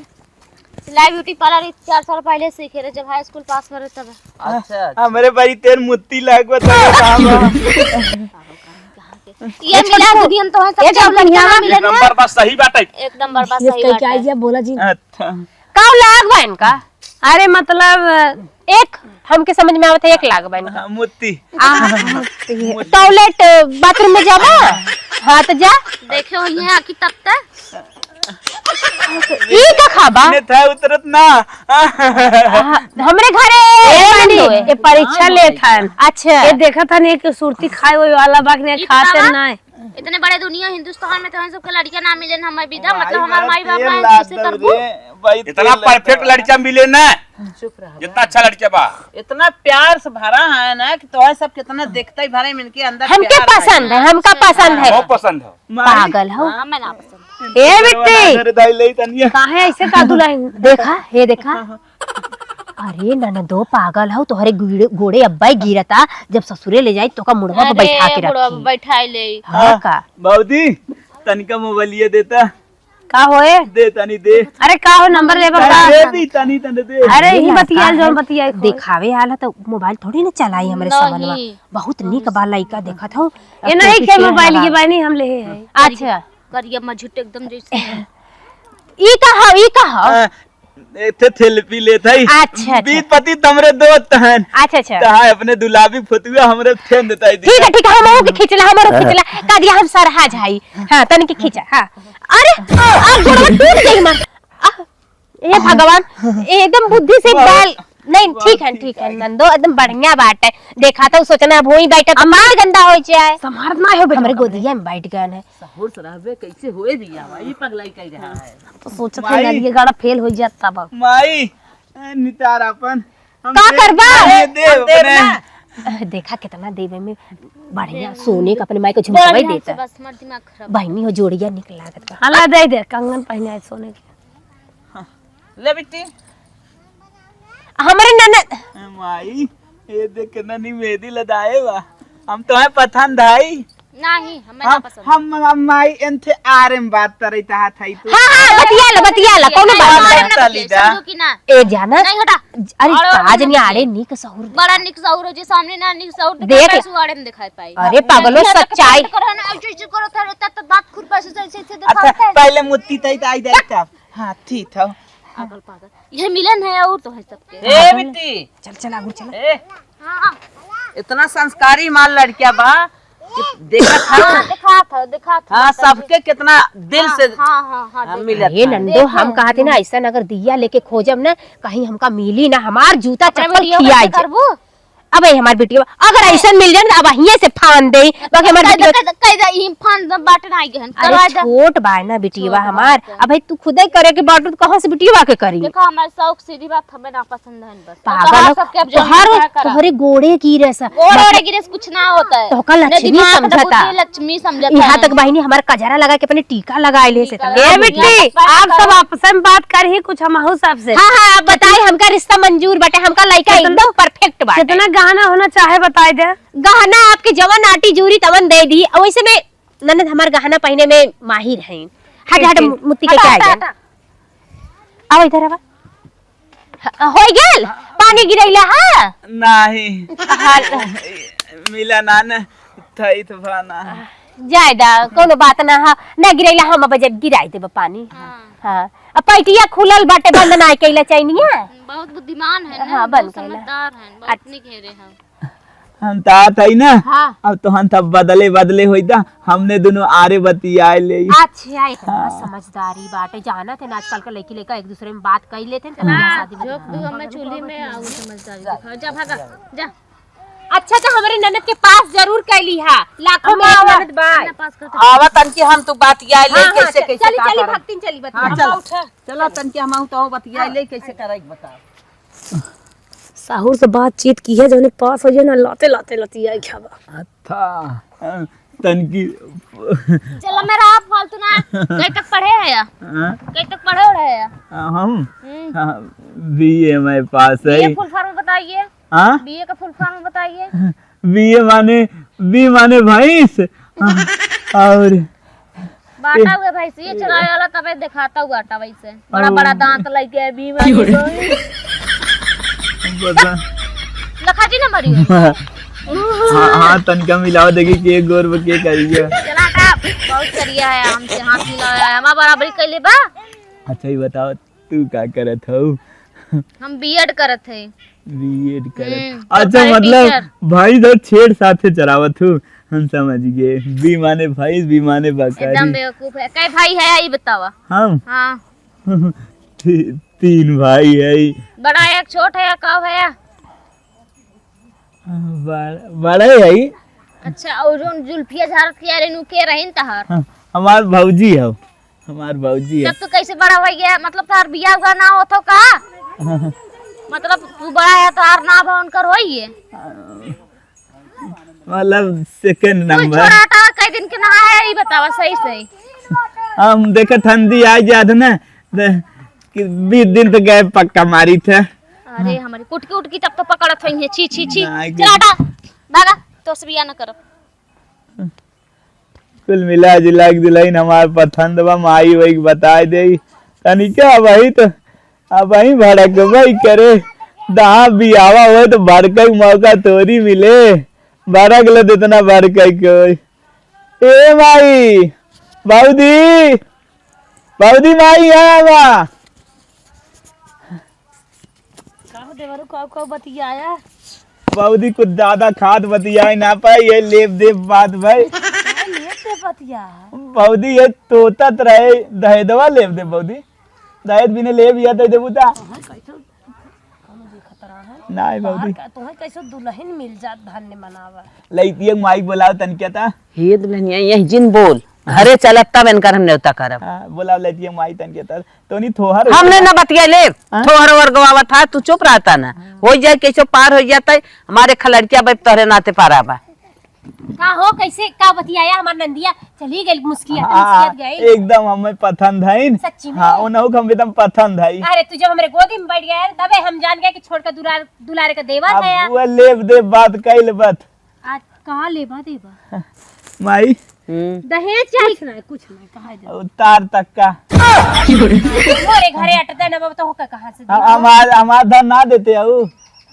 सिलाई ब्यूटी पार्लर ई चार साल पहले सीखे रहे, जब हाई स्कूल पास करे तब। अच्छा, अच्छा। हमरे बड़ी तेल मुत्ती लागत है, काम है। ये मिला दुनिया में तो है, सब ये क्या कनिया मिले एक ना? नंबर बात सही बात है। एक नंबर बात ये सही कह बात के आई है। जे बोला जी। अच्छा। का लाग बा इनका? अरे मतलब एक हमके समझ में आवत है, एक लाग बा इनका। हाँ, मुत्ती। आ, टॉयलेट बाथरूम में जाबा? हाँ, तो जा। देखे हुई है आखिर तब तक। ई का खाबा? ने था उतरत ना। आ, हमरे घरे ए, ए, बहनी, नंदो है। ये परीक्षा लेत हन। अच्छा। ये देखत हन, एक सुरती खाए हुए वाला बा कि नहीं, ई खाते बतावा? नहीं। इतने बड़े दुनिया हिंदुस्तान में तो हम सबके लड़कियां ना मिले, हम विदा, मतलब हमार माई बाप ना है, कैसे करबू? इतना परफेक्ट लड़का मिले ना। चुप रहो। जितना अच्छा लड़का बा। इतना प्यार से भरा है ना कि तोहे सब कितना देखते ही भरे में इनके अंदर हमके प्यार है। पसंद है, हमका पसंद है। बहुत पसंद है। पागल हो। हाँ, मैं ना पसंद। ए बिट्टी। अरे दाई ले तनिया। काहे ऐसे का दुलाई? देखा, हे देखा। अरे ननदो पागल हो, तोहरे गुड़े, गोड़े अब्बा ही गिरता, जब ससुरे ले जाई तो का मुड़वा पे अरे, बैठा के मुड़वा पे रखी। बैठाई ले। हाँ का? बाबूजी, तनिका मोबाइलिया देता। का होए? दे तनी दे। अरे का हो, नंबर लेबा का? दे दी तनी तनी दे। अरे यही बतियाल जौन बतियाए को। देखावे आला तो मोबाइल थोड़ी ना चलाई हमरे समनवा। नहीं। बहुत नीक बा लइका देखत हो। ए नहीं के मोबाइल ये बानी हम ले है। अच्छा। करिया मझुट एकदम जैसे। ई का हो, ई का हो? हाँ, एक ठे थेरेपी लेत हई। अच्छा, अच्छा। बीस पति तमरे दोस्त हन। अच्छा, अच्छा। तहां अपने दुलाबी फोटुआ हमरे फेंक देता है। ठीक है, ठीक है, हम ओके खींचला, हमरो खींचला। का दिया हम सरहा जाई। हाँ, तनी के खींचा, हाँ। अरे, आ, गोड़वा टूट गई हमार। आ, ए भगवान, एकदम बुद्धि से बाल। नहीं, ठीक है, ठीक है, नंदो, एकदम बढ़िया बात है। देखा तो सोचना, अब वही बैठा तो अम्मा, मार गंदा हो जाए। संभारत ना हो बेटा, हमरे गोदिया में बैठ गए हैं। सहूर से रहबे, कैसे होए बिया, ई पगलाई कह रहा है। तो सोचत है माई। नदिया गाड़ा फेल हो जात तब। माई, ए, नितार अपन, हम का दे-, करबा? दे, दे, हम देब अपने। ना। देखा कितना देवे में बढ़िया सोने का अपने माई को झुमकवा ही देता। बस, हमार दिमाग खराब। बहिनी हो जोड़िया निक लागत बा। हला दे दे, कंगन पहने आए सोने के। हाँ। ले बिट्टी। हमरे ननद। ए माई, ये देख कितना नी मेहंदी लदाए बा। हम तो है पठान धाई। नहीं, हमें ना हम, पसंद। हम, हम माई एन थे आरे में बात करत हाथ है तू। हाँ, हाँ, बतिया ला, बतिया ला, कौनो बात नहीं। आरे में ना बतिया, समझो कि ना? ए जाना। नहीं, हटा। अरे, और का जनी आरे निक सहूर बड़ा निक सहूर हो, जे सामने ना निक सहूर देख। कैसे आरे में दिखाई पाई? अरे, पागलो, सच्चाई। करो ना, ऐसे, ऐसे करो, थारे तब तो बात खुरपा से, ऐसे, ऐसे अच्छा, दिखाते हैं। पहले मुत्ती तई, तई, तई, तब। हाँ, ठीक था। पागल, पागल। ये मिलन है और तो है सबके। ए, बिट्टी। चल, चल, आगू चल। ए, हाँ। इतना संस्कारी माल लड़किया बा कि देखत हौ। हाँ, दिखात हौ, दिखात हौ, हाँ, मतलब सबके कितना दिल हाँ, से हाँ, हाँ, हाँ, हाँ, देखा। मिलत ए है। नंदो, हम कहत ही ना, ऐसा अगर दिया लेके खोजब ना, कहीं हमका मिली ना, हमार जूता अपने चप्पल बिटिया खियाई से जाए। करबू? अबे हमार बिटिया, अगर ऐसन मिल जाए ना, अब हिये से फान दे, बाकी हमार कह दे, बिटिया कह दे, कह दे, ई फान दे, बाटे ना आई गहन, अरे करवा दे। छोट बा ना बिटिया छोट बा हमार, का। अबे तू खुदे करे के बाटू, तो कहाँ से बिटिया के करी? देखो, हमार शौक सीधी बात, हमें ना पसंद है बस। पागल तोहरा हो, सबके अब जौन तोहर, इच्छा करा। तोहरे गोड़े गिरे सा। गोड़ ओड़े गिरे से कुछ ना होता है। तोहका ना लक्ष्मी दिमाग, ना समझता। बुद्धि, लक्ष्मी समझता यहाँ है। तक बहिनी हमार कजरा लगा के अपने टीका लगा ले से टीका तब। लगा ए के बिट्टी, दुनिया तक आप सब पार आपस में बात कर ही कुछ हमहू सबसे। हाँ, हाँ, आप बताई, हमका रिश्ता मंजूर बाटे, हमका लइका कितना, एकदम perfect बाटे। कितना गहना होना चाहे बताई दे। गहना आपके जवन आटी जूरी तवन दे दी, और वैसे में ननद हमार गहना पहने में माहिर हैं। हट, हट, ठीक, ठीक। मु-, मुत्ती के हटा, क्या हटा, है? हटा। आवा इधर आवा। ह-, होई गेल? पानी गिरैला, हाँ? नाही। हाँ। मिला ना न, थई तो भाना। जाए दा, कोनो बात ना हा। ना गिरैला, हम अब जब गिराई देब पानी। हाँ। हाँ। अब पैटिया खुलल बाटे, बंद ना कैला चैनिया। बहुत बुद्धिमान है ना, हाँ, बंद बहुत कैला। समझदार है, बहुत अच्छा। निक हेरे हम। हम तो आत हई ना, हाँ। अब तो हम तब बदले बदले होई ता, हमने दोनों आरे बतियाए ले। अच्छा, इतना हाँ। समझदारी बाटे, जानत है ना, आजकल के लड़की लड़का एक दूसरे में बात कर लेते हैं, तो हाँ, शादी झोंक दू हमें चूल्ही में, आऊ समझदारी दिखाओ। जा भागा, जा। अच्छा, तो हमारे ननद के पास जरूर कैली हा, लाखों में हमार आवा। ननद बा। अपना पास करते। आवा तनकी हम तो बतियाए ले, हाँ, हाँ, कैसे, च-, कैसे चली, का चली, करब। भक्तिन चली, हाँ, बतिया। चलो, चलो तनकी हम तो बतियाए हाँ। ले, कैसे करे बताओ। साहुर से बातचीत की है, जौने पास हो जाए ना, लाते लाते लतिया क्या बा। अच्छा, तनकी। चलो मेरा आप फालतू ना, कहीं तक पढ़े है या? हाँ? कहीं तक पढ़े हो रहे हैं? हाँ, हम? हम्म। हाँ, बीए में पास है। बीए full form बताइए। हाँ? बीए का full form बताइए। बीए माने, बी माने भैंस, हाँ, और बाटा हुए भैंसिए चरावे वाला तबे देखाता हुआ आटा वैसे। बड़ा और बड़ा दांत लइके भी मारी गई। बता। लखा जी ना मरी हो। हाँ, हाँ, तनका मिलाओ देखी के गोर बा के करिया। चला हटा, बहुत करिया है, हमसे हाथ मिलाया है, हमारा बराबरी कैले बा। अच्छा, ये बताओ, तू का करत हऊ? हम बीएड करत है। बीएड करत। हम्म, अच्छा, सरकारी मतलब, teacher। भाई तो छेड़ साथे चरावत हूँ, हम समझ गए। बी माने भैंस, बी माने बकरी। एकदम बेवकूफ है। कै भाई है, ई बतावा? हम? हाँ। ती-, तीन भाई है। बड़ा एक छोट है, का है? बड़-, बड़े है। अच्छा, और जोन जुल्फिया झारत के आ रहे, नु के रहीन तहार? हाँ, हमार भौजी है। हमार भौजी है। तब तो कैसे बड़ा हो गया? मतलब तोहार बियाह हुआ ना होत हो का? मतलब तू बड़ा है, तोहार ना भा उनकर होई है? मतलब second तू number। छोड़ा हटा, कई दिन के ना है, ई बतावा सही सही। हम देखे ठंडी आ जात ना, दे-, कि बीस दिन तो गए पक्का मारी थे। अरे हमारी कुटकी उटकी तब तो पकड़त होई है, छी, छी, छी। ना, चला हटा, भागा, तोसे बियाह न करब। कुल मिला जुला के दुल्हन हमार पसंद बा, माई वही के बताए देई। तनिका अबही तो, अबही भड़कबई करे। दहा बियावा होए तो भड़के के मौका थोड़ी मिले। भड़क ले जितना भड़के के होए। ए माई, बाबूजी, बाबूजी माई यहाँ बा। का हो देवरू, का, का बतियाया? बाबूजी कुछ ज्यादा खात बतियाए ना पाए, ये लेब देब बात भाई। का लेब देब बतिया? बाबूजी ये तोतत रहे, दहेदवा लेब देब बाबूजी। दहेज बिने लेब या दे देबू ता? तोहे कैसो, कौनो जी खतरा है? नाय बाबूजी। तोहे कैसो दुल्हन मिल जात, धन्य मनावा। लइतिया माई बोलाओ तनिका ता। हे दुल्हनिया, यही जिन बोल, घरे चलत तब इनकर हम न्योता करब। हाँ, बोलाओ लइतिया माई तनिका ता। तोनी थोहर हमने ना बतिया ले, हाँ? थोहर ओहर गवावत हा, तू चुप रहता ना। हाँ। हो जाए कैसो पार हो जाता है, हमारे खलड़किया बाप तोहरे नाते पारा बा। का हो, कैसे, का बतियाया हमार नंदिया? चली गई मुस्किया, हाँ, मुस्कियत गई। एकदम हमें पसंद है। सच्ची में? हाँ, उन्हों को हम एकदम पसंद है। अरे, तू जब हमरे गोदी में बैठ गया, तबे हम जान गए कि छोड़ के दुलार, दुलारे का देवर अब है। वो लेब देब बात कैल बात। आज कहाँ लेबा देबा? माई। हम्म। दहेज चाही? कुछ नहीं, कुछ नहीं, कहा जा। उतार तक का। मोरे घरे अटते न बाबा, तो होकर कहाँ से हम, दिया? हमार, हमार धन ना देते हऊ।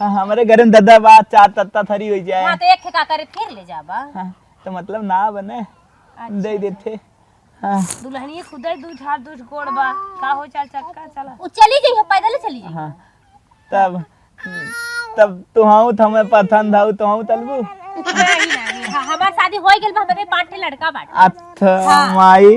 हाँ, हमरे घरे में दादा बा, चार तत्ता थरी हो जाए। हाँ, तो एक ठे का करे, फिर ले जाबा। हाँ, तो मतलब ना बने, अच्छा, दे अच्छा। देते। हाँ। दुल्हनिया खुदे दू झाड़ दू गोड़ बा, का हो चाल चक्का चला। उ चली जइहे, पैदल चली जइहे। हाँ। तब, तब तुहऊ त हमें पसंद हऊ, तुहऊ तलबू? नहीं, नहीं, हाँ, हमार शादी हो गइल बा, हमरे पाँच ठे लड़का बाटे। अच्छा, हाँ। माई,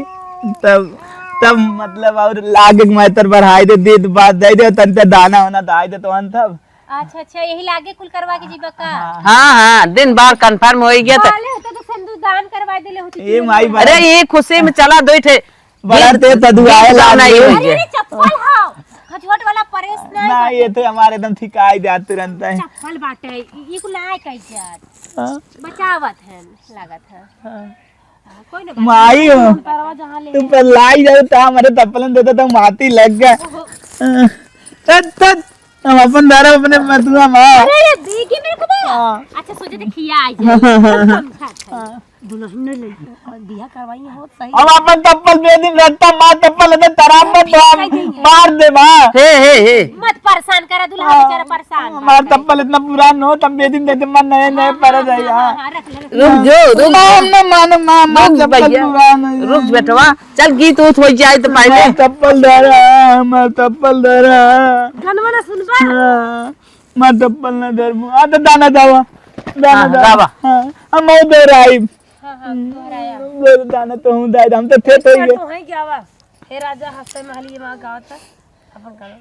तब, तब मतलब और लागे के मैं तर बढ़ाई दे, दे, बात दे दे, तन ते दाना होना दाई दे, तो हम तब। अच्छा, अच्छा, यही लागे कुल करवा के जीबा का? हाँ। हाँ, हाँ, दिन बार confirm हो गया तो। बोले होते तो सिंदूर दान करवा देले होती ए तू। माई, अरे, ये खुशी में चला दो ठे बड़ा गीत, ते तदुआए गीत गाना लागे। ये हो अरे, गया। अरे, चप्पल हाव। खजवट वाला परेस नहीं ना, बाटे। ये तो हमारे एकदम ठिकाई जात तुरंत है। चप्पल बाटे, ई, ई कुल ना कह जात। हाँ। बचावत है, लागत है। हाँ। हाँ, कोई ना, माई हो। हम परवा जहाँ ले तू आए। पर लाई जाओ, तो हमारे तप्पलन देता तो माती लग गया। ओहो। तत, तत, हम अपन दारा अपने मतुआ माँ। अरे, अरे, बीगी में रखबा? हाँ। अच्छा, सोचे थे खिया आई जाए। हाँ। समझा था। हाँ। दुल्हन ने ले बियाह करवाई हो, सही। हम अपन तप्पल दे दिन रखता, माँ तप्पल लेते तराम मत, तो हम मार दे माँ। हे, हे, हे। मत परेशान करा, दुल्हा हाँ। बेचारा परेशान हमार बाटे। तप्पल इतना पुरान हो, तब दे दिन देते, मन नए, नए हाँ, पड़ हाँ, जाए, हाँ, हाँ। हाँ, हाँ, रख ले, रख ले। रुक जो, रुक। माँ, माँ, माँ, माँ, माँ, रुक चप्पल भैया। पुरान है। रुक बेटवा, चल गीत उत हो जाए तो पहले। माँ तप्पल धरा, माँ तप्पल धरा। गनवा ना सुनबा? हाँ। मत अपन ना धरबू। आ तो दाना दावा। दाना हाँ, दावा। दावा। हाँ, हम और दोहराई। हाँ, हाँ, दोहराया। बोल दाना तो हूँ दाई, हम तो थे तो ये। तो है क्या वा? हे राजा हंसते महलिया में गावता। अपन गाना।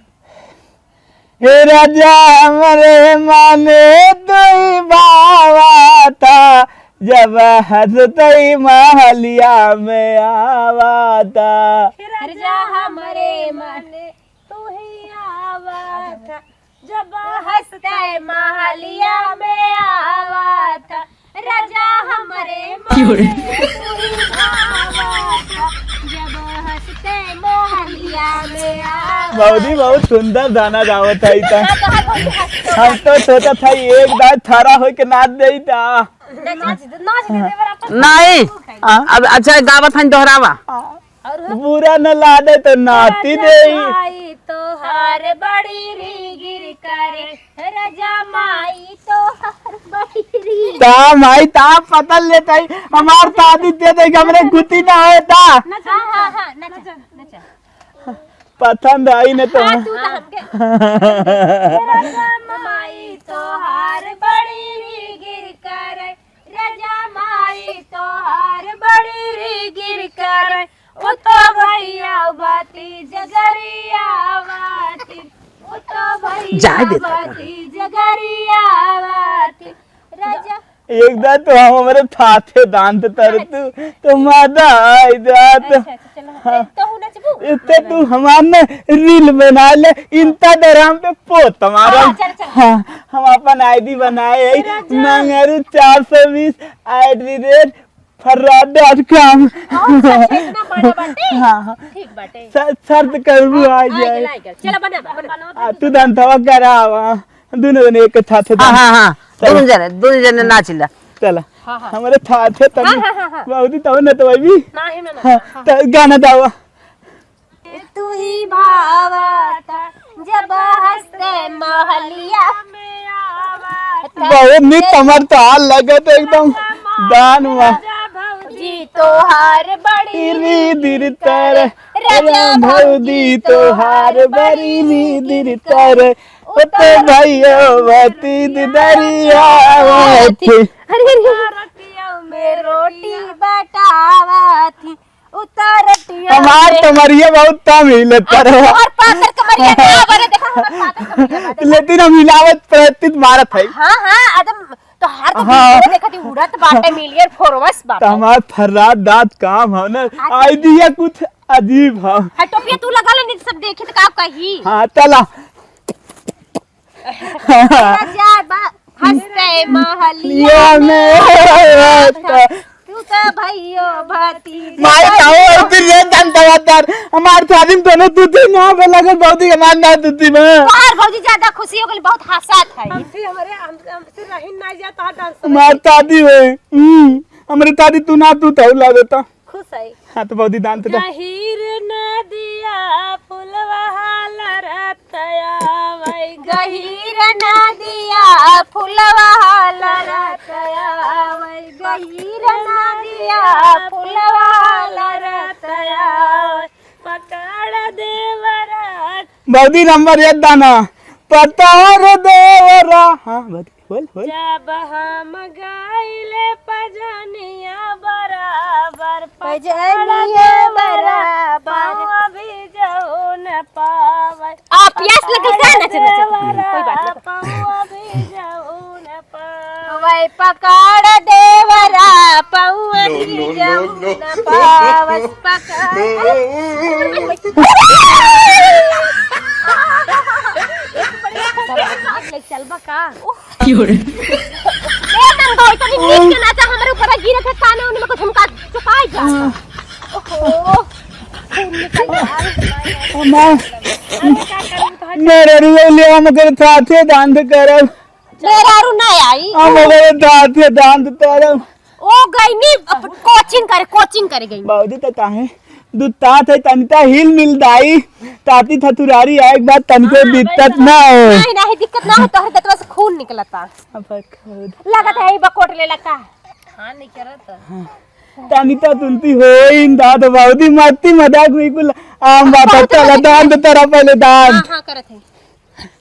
हे राजा हमरे माने दुई बावा था, जब हंसते महलिया में आवा था। हे राजा हमरे माने तू ही आवा था, जब हंसते महलिया में आवा था, राजा हमरे माने तू ही आवा था, जब हंसते महलिया में आवा। भौजी बहुत सुंदर गाना गावत है इता। हाँ, तो हर कोई हंसते हम तो सोचा था एक बार थारा होके नाच देई ता। नाच दे, नाच दे, देवर अपन नहीं। हाँ। अब अच्छा गावत हन दोहरावा। और हो? बुरा न लागे तो नाती दे। माई तोहार बड़ी री गिर करे, राजा माई तोहार बड़ी री। ता माई ता पता लेता ही, हमार शादी दे दे, हमरे गुती ना होए ता। नचा, हाँ, हाँ, नचा, नचा। पसंद आई न तो। हाँ, तू तो हमके। राजा माई तोहार बड़ी री गिर करे, राजा माई तोहार बड़ी री गिर करे, ओ तो भैया बाती जगरिया बाती, ओ तो भैया जाए दे बाती जगरिया बाती, राजा। एक दा तो हम हमरे थाथे दांत तर तू, तो मादा आई जात। अच्छा, अच्छा, चलो। हाँ। ए, तोहू नचबू? इतने तू हमार ने reel बना ले, Instagram पे post हमारा। हाँ, चल, चल। हाँ, हम अपन ID बनाए है, राजा। मंगरू चार सौ बीस at the rate फर्राड dot com। हाँ, सच, इतना बड़ा बाटे? हाँ, हाँ। ठीक बाटे। स-, search करबू, हाँ, आ आ जाए। गया, आ गया। चलो, बना, बना। आ, तू दांतवा करावा। दुनो जने एक साथे हाँ, दांत। हाँ, हाँ। चलो। दुनो जने, दुनो जने नाचिला। चला। हाँ, हाँ। हमरे साथे तनी हाँ, हाँ, हाँ, हाँ। बाबूजी तब न तो अभी। नाही, ना, ना। हाँ, हाँ। त गाना दावा। तू ही भावाता जब हंसते महलिया में आवाता। बहुत नीक हमर तो हाल लगत एकदम दान हुआ। राजा भौजी तोहार बड़ी री दिर तर, राजा भौजी तोहार बड़ी री दिर तर। ओ तो भैया बती दरिया बात। अरे, अरे, अरे। रोटियों में रोटी बटावत ही, उतर रोटियों हमार में। कमरिया बहुत कम हिले पर। और पातर कमरिया ना बने, देखा हमार पातर कमरिया बा, देखा। लेकिन हम हिलावत प्रयत्नित मारत है। हाँ, हाँ, एकदम तो हर तो हाँ। वीडियो देखत ही उड़त बाटे, million followers बाटे। तो हमार फर्राद दांत काम है ना, अच्छा। Idea कुछ अजीब है। हाँ, टोपिया तू लगा ले, नहीं तो सब देखी तो का कही। हाँ, चला। राजा बा-, हंसते महलिया में में। तू तो भैयो भतीजा माई ताओ और फिर ये जानता था, हमार शादी में दोनों तू थी ना, बोला कर बहुत ही हमार ना तू थी मैं। तोहार भौजी ज्यादा खुशी हो गई, बहुत हंसत है। हमसे हमारे, हम, हमसे रही ना जाता डांस। हमार शादी हुई। हम्म। हमरे दादी तू ना, तू तौ ला देता। खुश है। हाँ, तो भौजी दान तो दा। गहीर नदिया फुलवा लरत आवै, गहीर नदिया फुलवा लरत आवै, गहीर नदिया फुलवा लरत आवै, पकड़ देवरा। भौजी नंबर एक दाना, पतार देवरा। हाँ, भौजी। बोल, बोल। जब हम गाइले पजनिया बराबर, पजनिया पकड़ देवरा, बराबर। पाँव भी जाऊ न पावै। आ, प्यास लगल का? नाचे, नाचे। कोई बात नहीं। पाँव भी जाऊ न पावै। पकड़ देवरा, पाँव भी जाऊ न पावै। पकड़। चलबा का? क्यों रे? ए, नंदो, इतनी नीक के नाचा हमरे ऊपर गिरत है, काने उने में कुछ हमका चुकाई जा। ओहो, खून निकल गया। अम्मा, मेरे रुए ले हम कर साथे दान करब। मेहरारू ना आई। हम ओकरे साथे दान करब। ओ गईनी अप-, कोचिंग करे, कोचिंग करे गई। बाबूजी तो काहे दुतात है, तनिता हिल मिल दाई, ताती थतुरारी आए के बाद तनिको हाँ, दिक्कत ना हो। नहीं, नहीं, दिक्कत ना हो, तोहरे दतवा से खून निकलता। अब खून। लगत है, ई बकोट ले लका। हाँ, नहीं करत। हाँ। तनिता तुलती हो इन दाद बाबूजी, मस्ती मजाक में कुल आम बात है, बहुत चला मजाक दान तो तेरा पहले दान। हाँ, हाँ, करत है।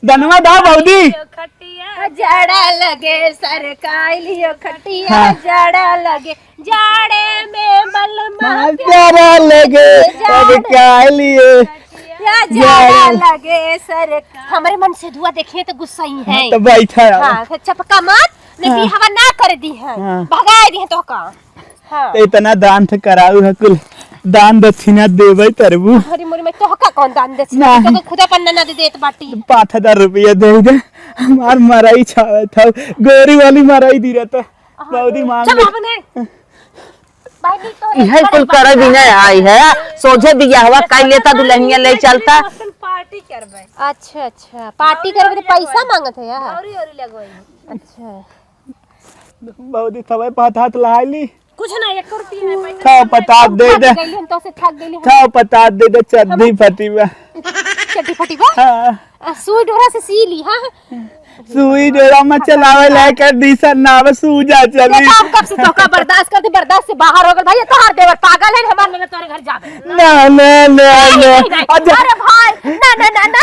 धन्यवाद, हाँ, भौजी। खटिया जड़ा लगे, सरकाई लियो खटिया हाँ। जड़ा लगे, जाड़े में बलमा हाँ, प्यारा प्यारा लगे, लगे, जाड़े। अब क्या लिए? या जाड़ा जाड़ा। लगे, सर। हमरे मन से दुआ देखिए तो गुस्सा ही है। हाँ, तो बैठा है। हाँ, तो चपका मत, नहीं हाँ। बियाहवा ना कर दी है, हाँ। भगाए दी है तो का। हाँ। तो इतना दान तो कराऊ है, कुल दान दक्षिणा देबै तरबू। अरे मोरी माई, तोहका कौन दान दक्षिणा? नहीं। तोहका खुदा पर ननद देत बाटी। पाँच हजार रुपया दे दे, हमार मराई छावे था, गोरी वाली मराई दी रहता। हाँ, बाबूजी मांग चल ले। अपने। भाई, नहीं तो इहे कुल करे बिना आई है, सोझे बियाहवा कर लेता, दुल्हनिया ले चलता। पार्टी करबै। अच्छा, अच्छा, पार्टी करबै तो पैसा मांगत है यार। औरी, औरी लगवाई। अच्छा। बाबूजी, तवे पे हाथ, हाथ लहाई ली। कुछ ना, एक रुपया नहीं, पैसा खाओ, नहीं। पता दे दे। थक गइली हम, तो से थक गइली हम। खाओ, पता दे दे, चड्डी हम फटी बा। चड्डी फटी बा? हाँ। आ, सुई डोरा से सी ली, हाँ? सुई डोरा में चलावे लायक condition ना आवे, सूजा चली। देखा, हम कब से तोहका बर्दाश्त करती, बर्दाश्त से बाहर हो गल। भैया, तोहार देवर पागल है, हमार ननद तोहरे घर जावे। ना, ना, ना, नहीं, ना। नहीं, नहीं। अच्छा। अरे भाई, ना, ना, ना, ना।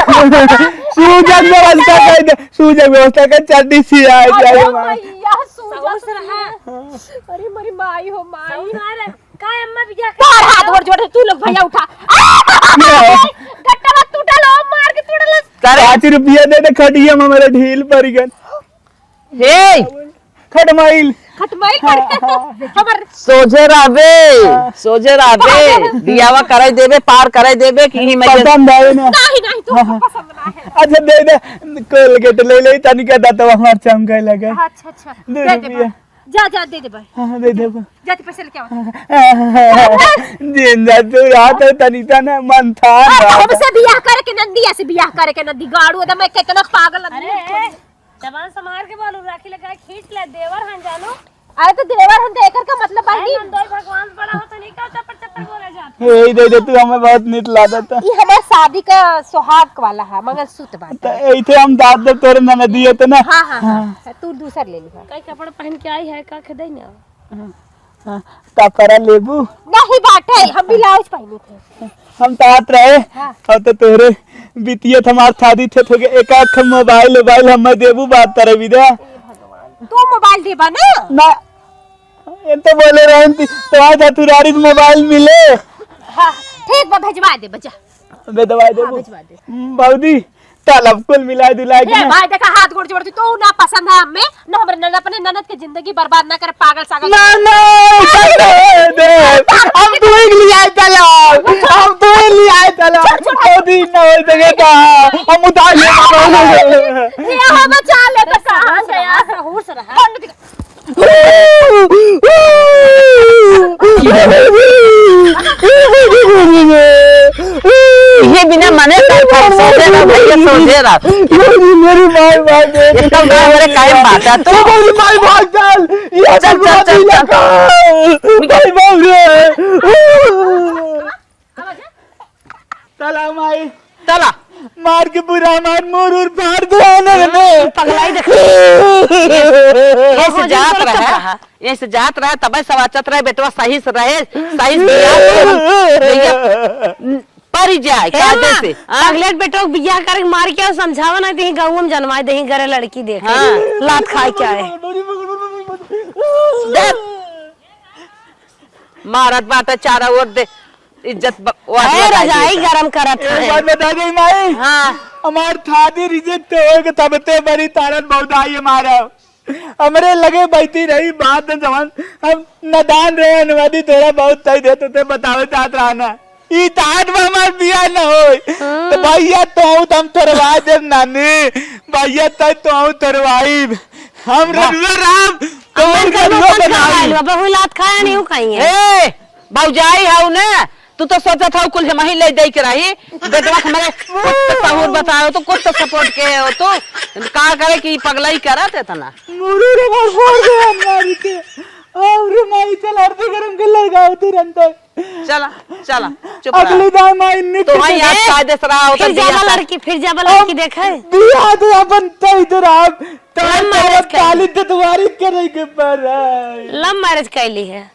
सूजन व्यवस्था कर दे, सूजन व्यवस्था कर, चड्डी सियाए अरे जाए हमार। भैया, सूजन सहूस रहा। अरे मोरी माई हो माई। सहूस रहा रे। का अम्मा बिया के तोर हाथ गोड़ जोड़, तू लोग भैया उठा। आ! गट्टा मत टूटल हो, मार के तोड़ल। करे। पाँच रुपया दे दे, खटिया में मेरे ढील पड़ गन। हे। खटमाइल। खटमाइल पड़ गन। हमर सोझे रहबे, हाँ। सोझे रहबे, बाबा। बियावा कराई देबे, पार कराई देबे कि ही मैं पसंद आवे ना। नहीं, नहीं, तू हाँ, हाँ। पसंद ना है। अच्छा, दे दे, Colgate ले ले, तनिका दांतवा हमार चमकाए लगे। अच्छा, अच्छा। दे दे दे, दे। जा, जा, दे दे भाई। हाँ, हाँ, दे दे। जा, तू पैसे लेके आवा। जिंदा तू रहा तो तनिका ना मन था आ, ना। हमसे बियाह करे के नंदी, ऐसे बियाह करे के नंदी, गाड़ू, एकदम मैं कितना पागल आदमी अरे, है। जबान संभाल के बोलू, राखी लगा खींच ले, देवर हन जानो। अरे तो देवर हन तो एकर का मतलब बा अरे कि नंदोई भगवान बड़ा हो तो नहीं का चप्पर चप्पर बोला जाता। ए, दे दे, तू हमें बहुत नीक लागत है। ई हमार शादी का सुहाग वाला है, मंगलसूत्र बाटे। तो ऐसे हम दाब दे तोरे ननदिया तो ना। हाँ, हाँ, हाँ। हाँ। तू दूसर ले लिहा। कई कपड़ा पहन के आई है, का खरीदे ना? हाँ, हाँ। कपड़ा लेबू? नहीं बाटे, हम ब्लाउज पहनी थे। हम तो आत रहे, हाँ। अब तो तोहरे बितिया हमार शादी थे, तो एक आँख मोबाइल, मोबाइल हमें देबू, बात करे विदा। तू मोबाइल देबा ना? ना, ये तो बोले रहन ती, तो आज तुरारी मोबाइल मिले। हाँ, ठीक बा, भेजवा दे, बजा। भेजवा दे। हाँ, भेजवा दे। हम्म, भौजी, चल अब कुल मिला जुला के हे ना। भाई, देखा, हाथ गोड़ जोड़ दी, तो ना पसंद है हमें, ना हमरे ननद, अपने ननद के जिंदगी बर्बाद ना करे, पागल सागल। ना, ना, ऐसा नहीं दे। हम तू ही लिया चलो, हम तू ही लिया चलो। छोड़, छोड़। दो दिन ना हो सके तो हम उतार ले। हे, हम बचा ले तो कहाँ से यार? सहूर से रहा। ये बिना मने का सोचे ना भैया, समझे ना। मेरी, मेरी माई भाग गई। एकदम ना मेरे कायम बात है तो। मेरी माई भाग चल। ये चल, चल, चल, चल। भाई भाग रे। चला माई। चला। मार के पूरा हमार मुर उर फाड़ दे ना रे। पगलाई देख। ये से जात रहे, ये से जात रहे, तबे सवाचत रहे, बेटवा सही से रहे, सही से बियाह से हम, भैया, परि जाए, ए कायदे माँ, से, हाँ? पगलेट बेटवा के बियाह करे के मार के आओ, समझावा ना, देही गाँव में जनवाए, देही घरे लड़की देखे। हाँ। लात खाए के आए। दे। मारत बाटे चारों ओर दे, इज्जत ब-, वाट ए, लगाई रजाई देता। गरम करत एक है। बात बता दे माई। हाँ। हमार शादी रिजेक्ट होए के तबते बड़ी तारन बहुत आई हमारा। हमरे लगे बैठी रही, बात न जवन, हम नादान रहे, अनुवादी तोरा बहुत सही देत होते, बतावे चाहत रहा ना। ई तात बा हमार बियाह न होई। हाँ। तो भैया, तोहू तो हम थरवा देब नानी। भैया, तै तोहू थरवाइब। हम हाँ। रघुआ राम, तोहू अमर कबो रघुआ कौन खा बनाई। आइल बा? बहु लात खाया नहीं, ऊ खाई है। ए, भौजाई हऊ ना, तू तो सोचत हऊ कुल हमही ले दे के रही। बेटवा के हमरे कुछ तो सहूर बताओ, तो कुछ तो सपोर्ट के हो तू। का करे कि पगलाई करत एतना? मुरू रे मार फोड़ दे मारी के। और माई चल हरदी गरम के ले गाओ तुरंत। चला, चला, चुप रह। अगली दाई माई निक तो वहीं के आज ए, कायदे से रहा होता फिर दिया जाबा था। लड़की, फिर जाबा अब लड़की देखे। बियाह तो अपन तय तो रहा। तो love marriage कर। काली दतवारी करे के पर है। Love marriage कैली है।